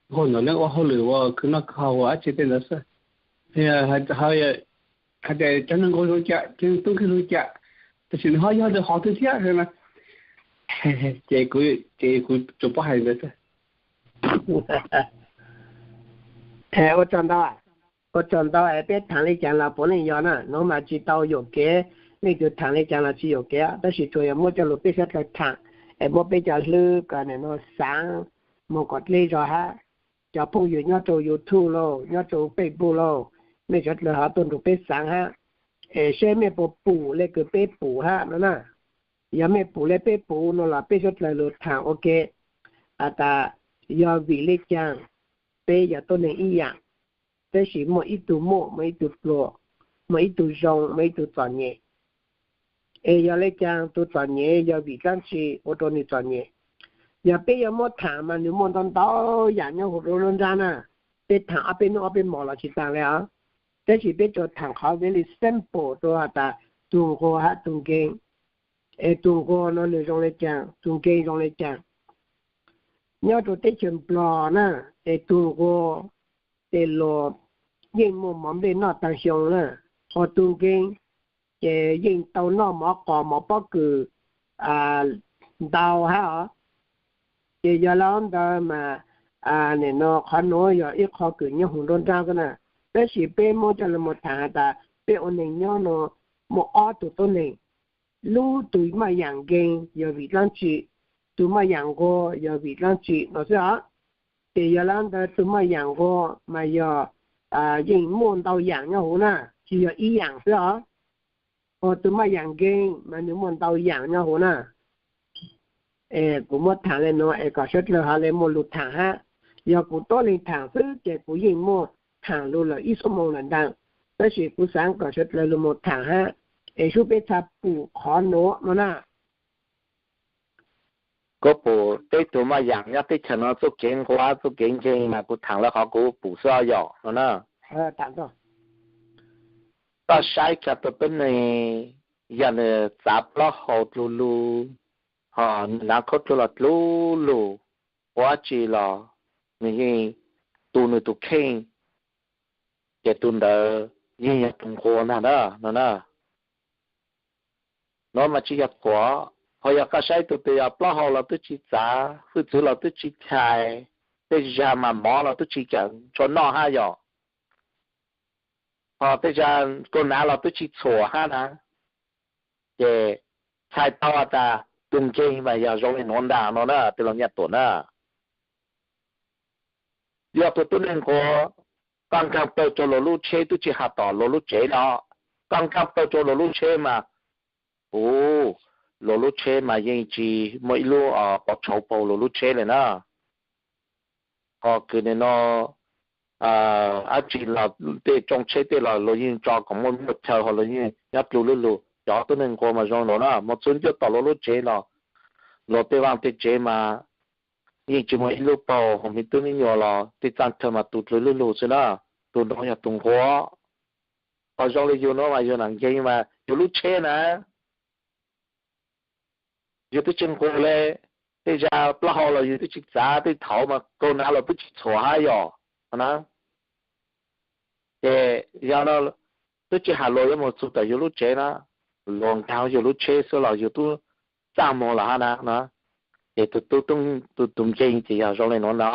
nquag ntawm leej ua hauj lwm ua, khwv noj khwv haus ua dab tsi tej ntawd xwb. Hais tias cov neeg nquag zoo cas, cov neeg tub nkeeg zoo cas, tam sim nws ho yog hov twg thiab no. Ces kuv, ces kuv tsuas paub hais li ntawd xwb. Ua tsaug ntau, ua tsaug ntau es peb thaam li cas los puav leej yog na, nuav mas tsis tau yuam kev, leej twg thaam li cas los tsis yuam kev, tab sis tsuas yog muab coj lug peb suav dlawg thaam, es muab peb cov hlwb kom nws no xaav moog kom dleb zog hab. Cov phooj ywg nyob rau YouTube lauj, nyob rau Facebook lauj, mej suav dlawg ho tuaj nrug peb xaav hab, es seb mej puas pum le kws peb pum hab no na. Yog mej pum le peb pum no los peb suav dlawg lug thaam ua ke, has tas yog vim le caag peb yog tuab neeg ib yaam, tab sis muaj ib tug muaj, muaj ib tug pluag, muaj ib tug zoo, muaj ib tug txom nyem. Es yog le caag tug txom nyem yog vim dlaab tsi ua rua nwg txom nyem? Yog peb yuav muab thaam mas nwg muaj ntau ntau yaam nyob huv lub nruab nrab na. Peb thaam ob peb nub ob peb mos los tsis taag le os. Tab sis peb tsuas thaam qhov very simple rua has tas tug nquag hab tug nkeeg. Es tug nquag no nwg zoo le caag, tug nkeeg zoo le caag? Nyob rua teb chaws Nplog na, es tug nquag ces luas yeej muaj mov nplej noj taag xyoo na, ho tug nkeeg ces yeej tau noj mov qos mov pob kws ntau hab os. Ces yog le ntawd mas, nim no qhov nuav yog ib qho kws nyob huv nruab nrab xwb na. Tab sis peb muab coj los mus tham has tas peb ua neeg nyob no muaj ob tug tuab neeg, lub tus moj yam nkeeg yog vim dlaab tsi, tus moj yam nquag yog vim dlaab tsi no xwb os. Ces yog le ntawd tus moj yam nquag mas yog yeej muaj ntau yam nyob huv na, tsis yog ib yam xwb os. Tus moj yam nkeeg mas nws muaj ntau yam nyob huv na. Kuv muab tham le nuav es kom sawv dlawg ho le muaj lug tham hab. Yog kuv tuab leeg tham xwb ces kuv yeej muaj tham lug lawm ib xuab moos lawm ntag, tab sis kuv xaav kom sawv dlawg lug mus tham hab, es sub peb txhaj pum qhov nuav no na. Kuv pum peb tug moj yam nyob teb chaws no txuj kev nquag txuj kev nkeeg mas kuv tham le qhov kuv pum xwb yom no na. Koj saib cov tuab neeg, yog nws txav plaub hau dlug lug, ho nws hnav khaub dluag los dlug lug, ua dab tsi los nws yeej tu nws tus kheej, ces tus ntawd yeej yog tus nquag ntag na no na. Nuav mas tsis yog thuam, ho yog koj saib tus twg yog plaub hau los twb tsis txav, hwj txwv los twb tsis chais, tej zag mas mov los twb tsis kawm tshuav noj hab yom, ho tej zag kaus hnav los twb tsis txhuam hab na, ces txhais tau has tas tus nkeeg mas yog zoo li nuav ntag no na tej laug nyaj tuam na. Yog tus tuab neeg nquag, koj nkaag plawg rua luas lub tsheb twb tsis has tom luas lub tsev no, koj nkaag plawg rua luas lub tsheb mas, u, luas lub tsheb mas yeej tsis muaj ib lub qhov tshauv paug luas lub tsheb le na. Ho kws nim no dab tsi los tej tsooj tsheb tej los luas yeej tso kom muaj muaj chaw ho luas yeej nyob dlug lug, cov tuab neeg nquag mas zoo li nuav na, moog txug ncuav tom luas lub tsev los luas tej vaaj tej tsev mas yeej tsis muaj ib lub paug, ho me tub me nyuam los tej txaaj chaw mas tu dlug lug xwb na. Tus nuav yog tus nquag. Ho zoo li yug nuav mas yug nam nkeeg mas yug lub tsheb na, yug twb tsis nquag le, tej zag plaub hau los yug twb tsis txav, tej thaud mas kaus hnav los twb tsis txhuam hab yom na. Ces yog no twb tsis has luas yuav moog txug tom yug lub tsev na, luas nkaag yug lub tsheb xwb los yug tub txaj muag los hab na no. Ces tus tub, tus nkeeg ces yog zoo li nuav no.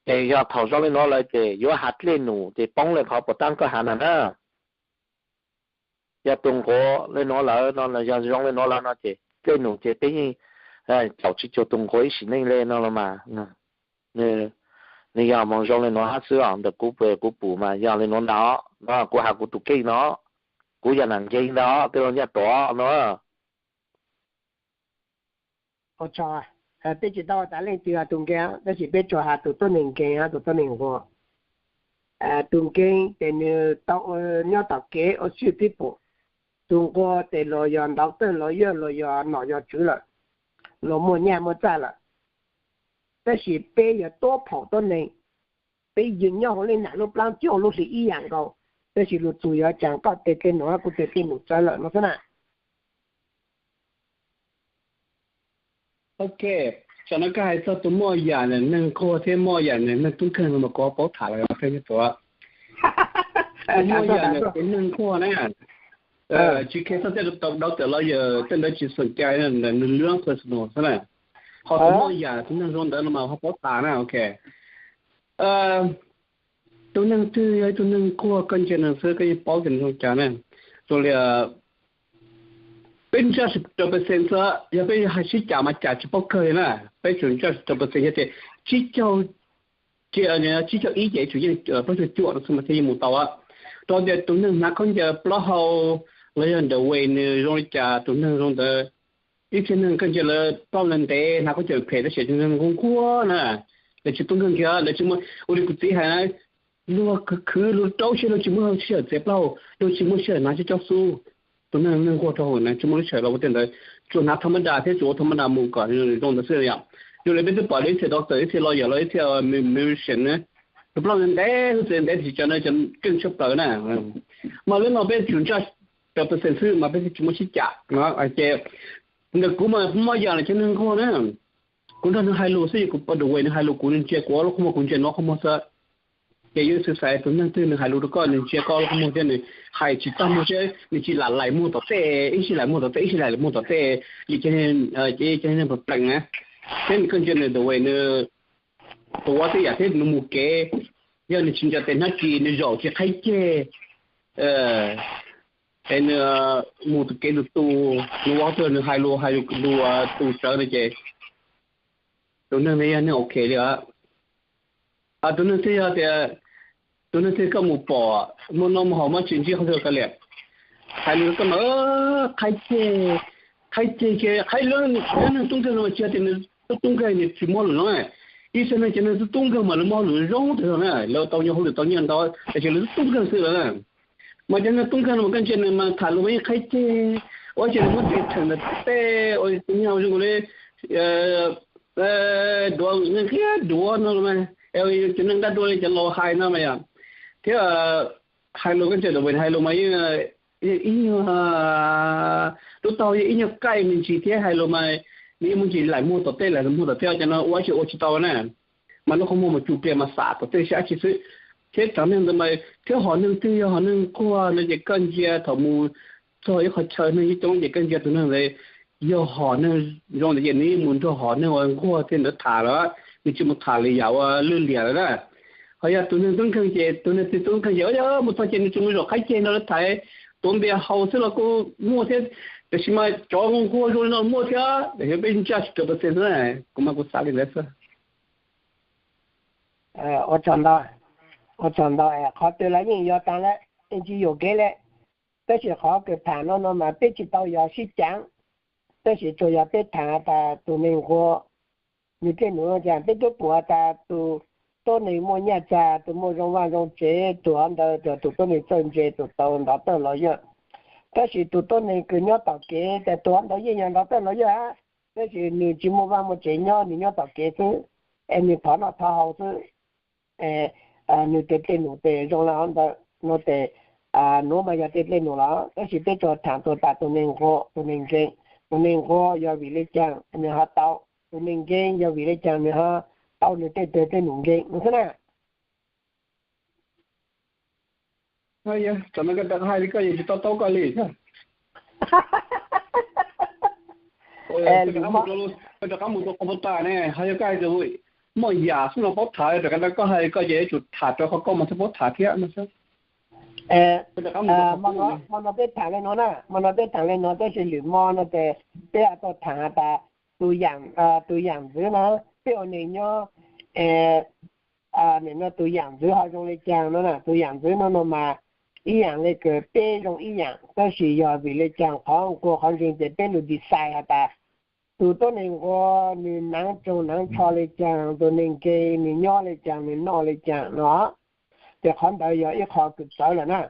Ces yog thaum zoo li nuav lawm ces yuav has dlej num ces poob le qhov puas taab koj has na na. Yog tus nquag le nuav lawm no, yog zoo le nuav lawm no ces dlej num ces peb yeej caum tsis cuag tus nquag ib sim neej le no los mas. Nws yog moog zoo le nuav hab xwb os, ntawm kuv, kuv pum mas yog le nuav ntag no, kuv has kuv tus kheej no, kuv yog nam nkeeg ntag os tej laug nyaj tuam no. Peb tsis tau has tas leej twg yog tus nkeeg, tab sis peb tsuas has tus tuab neeg nkeeg hab tus tuab neeg nquag. Tus nkeeg ces nws tau nyob tom kev ua sij tib pum, tus nquag ces luas yog ntaus tawj luas yawg luas yog nom yog tswv lawm, luas muaj nyaj muaj txaj lawm. Tab sis peb yog tuab phaum tuab neeg, peb yeej nyob huv le nam lub plaab coj lub hli ib yam nkaus, tab sis lug txug yuav caag koj tes dlej num hab kuv tes dlej num txawv lawm no xwb na. Ok, tam no koj hais txog tus moj yam neeg nquag thiab moj yam neeg tub nkeeg no mas kuv ho paub tham lawm os. Tus moj yam tus neeg nquag na, tsis khe txog tej tau dau tawm los yog tej ntawd tsis xom cai, nws lwm personal xwb na. Ho tus moj yam tus neeg zoo ntawd no mas ho paub tham na. Ok, tus neeg twg yog ib tug neeg nquag koj ntsia nws xwb koj yeej paub tias nws zoo cas na. Zoo li peb ntsaj rau percent xwb, yog peb hais sib cam mas cam tsis paub kawg li na. Peb tsuas ntsaj rau percent yog tias tsib caug, tsib caug ib ces tsuas yeej plaub caug cuaj no xwb mas thiaj yeej mus tau. Rau tias tus neeg hnav khaub ncaws plaub hau los yog nrawm vej nws zoo li cas, tus neeg zoo ntawd, ib txhia neeg koj ntsia lawv plaub leeg ntev hnav khaub ncaws phem tab sis tus neeg nquag nquag na, lawv tsis tub nkeeg kiag, lawv tsis muaj, ua li kuv txiv hais na, luag khwv khwv luag rau siab luag tsis muaj sij hawm txiav plaub, luag tsis muaj sij hawm hnav cov xub. Tus neeg neeg nquag rau hauv na tsis muaj lub sij hawm los ua tej ntawd, tsuas hnav thas ma das thiab tsuas ua thas ma das mus kom zoo ntawd xwb yom. Zoo li peb twb pom ib txhia doctor, ib txhia lawyer los ib txhia musician na, tus plaub leeg ntev, tus txiv ntev tsis tsav na, keej tshaj plaws na. Mas lub no peb tsuas ntsaj rau percent xwb mas peb tsis muaj sib cam no ces ntawm kuv mas moj yam no cov neeg nquag na, kuv nrog nws hais lus xwb, yog kuv pom the way nws hais lus kuv, nws ntsia kuv ob lub qhov muag kuv ntsia nws ob qhov muag xwb. Ces yuav xav xav tus neeg twg nws hais lus rau koj nws ntsia koj ob lub qhov muag thiab nws hais tsis tag muag thiab nws tsis lam laim muag tom tej, ib sij laim muag tom tej ib sij laim muag tom tej, li cov neeg plees na, thiab nws koj ntsia nws the way nws tuav tej yam thiab nws mus kev, yog nws tsis nco tes hnab ris, nws zaum tsis qhaib ceg, es nws mus tus kev tus tus, nws ua tug nws hais lus hais lus tus sawv no ces tus neeg ntawd yog neeg ok li. Tus neeg twg yog tias, tus neeg twg koj mus pom muaj noj muaj haus muaj tsis ntsib qhov twg koj liam, hais lus koj mas qhaib ceg, qhaib ceg ces qhaib lawm. Cov neeg tub nkeeg no mas tsis yog tias nws tub tub nkeeg nws tsis muaj lus zoo na. Ib txhia neeg cov neeg tub tub nkeeg mas lawv muaj lus zoo tag zog na, lawv tau nyiaj hauj lwm tau nyiaj ntau, tab sis lawv tub tub nkeeg xwb lawm na. Mas cov neeg tub nkeeg no mas koj ntsia nws mas tham lus mas yeej qhaib ceg, ua cas nws muab tes theem ntawm tej ua tus nyuag zoo li duav, nqhia duav no los mas, cov neeg dab dua li cov laus hais no mas yom, thiab hais lus koj ntsia tus hais lus mas yeej ib nyuag lub taub hau yeej ib nyuag qaij me ntsis thiab hais lus mas nws yeej muaj ntsis laim muag tom tej laim muag tom tej, cov no ua tsis ua tsis tau na. Mas lub qhov muag mus cug pliag mas xam tom tej sab dab tsi xwb. Thiab cov neeg ntawd mas thiab hom neeg twg yog hom neeg nquag no ces koj ntsia thaum mus txog ib qhov chaw neeg coob coob ces koj ntsia tus neeg ntawd yog hom neeg zoo ntawd ces nws yeej mus nrog hom neeg uas nquag thiab ntawd tham lawm, nws tsis mus tham li yam ua lwj liam lawm na. Ho yog tus neeg tub nkeeg ces tus neeg twg tub nkeeg ces mus txog ces nws tsuas mus zaum qhaib ceg nrog lawv tham, tuav npias haus xwb los kuj muaj thiab, tiam sis mas cov nquag zoo li no muaj thiab, yog peb ntsaj tsis rau pes xees xwb, kuv mas kuv xav li ntawd xwb. Ua tsaug ntau, ua tsaug ntau. Qhov twg los yeej yuav tag lawm, yeej tsis yuam kev li. Tab sis qhov kws tham no no mas peb tsis tau yog sib caav, tab sis tsuas yog peb tham tas tus neeg nquag, nws tej num cas peb twb pum tas tus tuab neeg muaj nyaj txag, tus muaj zoo vaj zoo tsev, tus hov ntawd tus tuab neeg txawj ntse, tus tau ntov tawj los yawg. Tab sis tus tuab neeg kws nyob tom kev ces tus hov ntawd yeej yog ntov tawj los yawg, tab sis nws tsis muaj vaj muaj tsev nyob, nws nyob tom kev xwb, es nws thov noj thov haus xwb. Nws tej dej num tes zoo li hov ntawd no ces nuav mas yog tej dej num los, tab sis peb tsuas tham txug tas tus neeg nquag, tus neeg nkeeg. Tus neeg nquag yog vim le caag nws ho tau, tus neeg nkeeg yog vim le caag nws ho tau nws tej dej num nkeeg no xwb na. Tam no koj rov qab hais li koj yeej tsis to taub koj li. Koj rov qab mus rau qhov puas tas ne, ho yog koj hais tias muaj yam xwb no paub tham, rov qab koj hais koj ces yuav tsum tham rau qhov koj mas thiaj paub tham thiab no xwb. Hmo no peb tham li no na, hmo no peb tham li no tab sis lwm hmo no ces peb tau tham has tas tus yaam, tus yaam ntxwv no, peb ua neeg nyob, nim no tus yaam ntxwv ho zoo li caag no na. Tus yaam ntxwv no no mas ib yaam le kws peb zoo ib yaam, tab sis yog vim le caag qhov nquag qhov nkeeg ces peb lug design has tas tus tuab neeg nquag nws naav tsoog naav tsho le caag, tus neeg nkeeg nws nyob le caag, nws noj le caag no. Ces qhov ntawd yog ib qho kws txawv lawm na.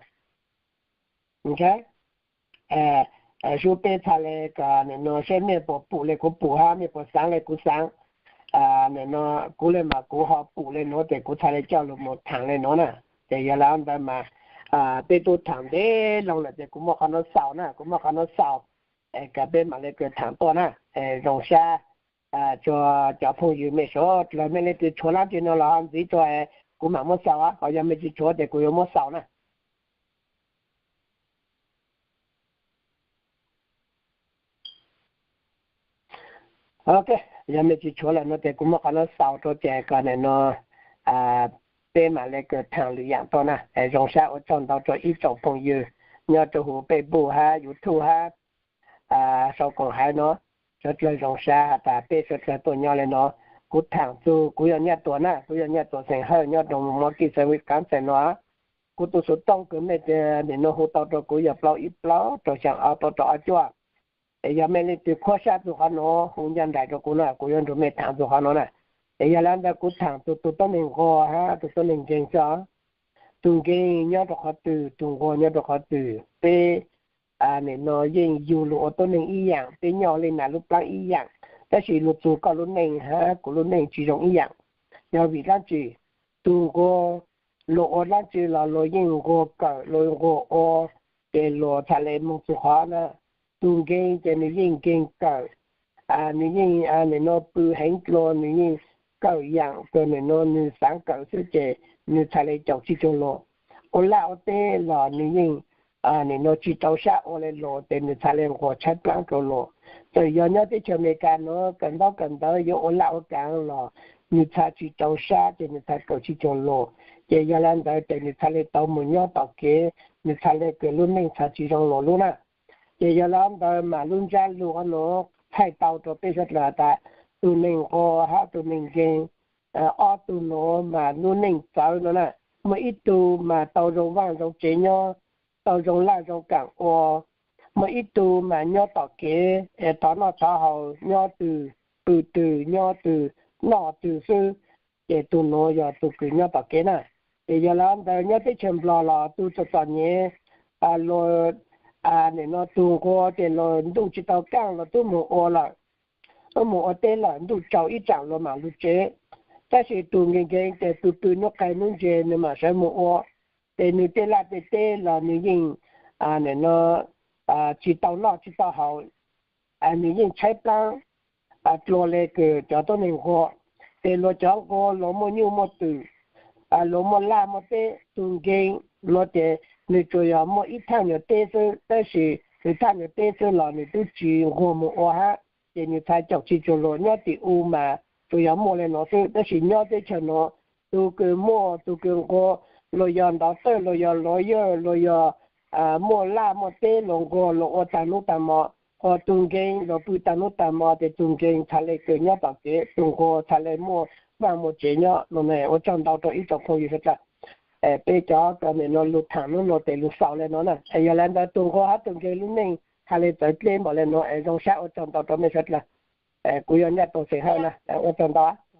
Sub peb txhaj le kws nim no seb mej puas pum le kuv pum hab mej puas xaav le kuv xaav. Nim no kuv le mas kuv ho pum le nuav ces kuv txhaj le coj lug mus thaam le nuav na. Ces yog le ntawd mas peb tub thaam ntev loo lawm ces kuv muaj qhov nuav xaus na, kuv muaj qhov nuav xaus, es kws peb mam le kws thaam tuaj na. Zoo sab tsuag cov phooj ywg mej suav dlawg mej leej twg tshuav dlaab tsi no los ho ntxiv tsuag, kuv mam muab xaus, ho yog mej tsis tshuav ces kuv yuav muab xaus na. Ok, yog mej tsis tshuav lawm no ces kuv muab qhov nuav xaus rua ces kom nim no peb mam le kws thaam lwm yaam tuaj na. Zoo sab ua tsaug ntau rua ib tsoom phooj ywg nyob rua huv Facebook hab YouTube hab sau koom haiv no, suav dlawg zoo sab has tas peb suav dlawg tuaj nyob le no. Kuv thaam txug kuv yog Nyaj Tuam na, kuv yog Nyaj Tuam xeem Hawj nyob rua Milwaukee, Wisconsin no. Kuv tus xov tooj kws mej nim no hu tau rua kuv yog plaub ib plaub rau xyaa ob plaub rau ob cuaj. Es yog mej leej twg khuab sab txug qhov nuav hu ncaj nraim rua kuv na, kuv yuav nrug mej thaam txug qhov nuav na. Es yog le ntawd kuv thaam txug tus tuab neeg nquag hab tus tuab neeg nkeeg xwb. Tus nkeeg nyob rua qhov twg, tus nquag nyob rua qhov twg, peb nim no yeej yug lug ua tuab neeg ib yaam, peb nyob le nam lub plaab ib yaam, tab sis lug txug koj lub neej hab kuv lub neej tsis zoo ib yaam. Yog vim dlaab tsi? Tus nquag luas ua dlaab tsi los luas yeej nquag kawm, luas nquag ua, ces luas txhaj le moog txug qhov na. Tus nkeeg ces nws yeej nkeeg kawm, nws yeej nim no pw heev dlua, nws yeej kawm yaam kws nim no nws xaav kawm xwb ces nws txhaj le caum tsis cuag luas. Ua laj ua teb los nws yeej nim no tsis rau sab ua le luas ces nws txhaj le nquag tshaib plaab rua luas. Txawm yog nyob teb chaws Amelikas nuav kawm ntaub kawm ntawv yuav ua laj ua kav los nws txhaj tsis rau sab ces nws txhaj kawm tsis cuag luas. Ces yog li ntawd ces nws txhaj li tau mus nyob tom kev, nws txhaj li kws lub neej txhaj tsis zoo luag lub na. Ces yog li ntawd mas lub ntsab lus nuav thaij tau rua peb sawv dlawg tas, tug neeg nquag hab tug neeg nkeeg, ob tug nuav mas lub neej txawv no na. Muaj ib tug mas tau zoo vaaj zoo tsev nyob, tau zoo laj zoo kaam ua. Muaj ib tug mas nyob tom kev es thov noj thov haus, nyob twg pw twg, nyob twg noj twg xwb. Ces tug nuav yog tug kws nyob tom kev na. Ces yog li ntawd nyob teb chaws Nplog los tug txom txom nyem, luag, nim no tug nquag ces luag ntuj tsis tau kaaj los tub moog ua lawm, tub moog ua teb lawm, ntuj tsaus ib tsaam luag mam lug tsev. Tab sis tug nkeeg nkeeg ces pw pw nub qaij nub ntse nws mam sawv moog ua. Ces nws tej laj tej teb los nws yeej, nim no, tsis tau noj tsis tau haus, nws yeej tshaib plaab dlua le kws cov tuab neeg nquag. Ces luag cov nquag luag muaj nyuj muaj twm, luag muaj laj muaj teb. Tug nkeeg luag ces nws tsuas yog muaj ib thaaj nyuag teb xwb, tab sis nws thaaj nyuag teb xwb los nws tub tsis nquag moog ua hab. Ces nws txhaj caum tsis tsuag luag. Nyob tim u mas tsuas yog muaj le nuav xwb, tab sis nyob teb chaws nuav, tug kws muaj tug kws nquag, luag yog ntawv tawj, luag yog lawyer, luag yog muaj laj muaj teb, luag nquag luag ua taag nub taag mo, ho tug nkeeg luag pw taag nub taag mo. Ces tug nkeeg txhaj le kws nyob tom kev, tug nquag txhaj le muaj vaaj muaj tsev nyob no. Ua tsaug ntau rua ib tsoom phooj ywg sawv dlawg. Peb cov nim no lug thaam nub nuav tes lug xaus le nuav na. Yog li ntawd tug nquag hab tug nkeeg lub neej txhaj le txawv dleb npaum le nuav es zoo sab. Ua tsaug ntau rua mej sawv dlawg. Kuv yog Nyaj Toog Xeem Hawj na. Ua tsaug ntau.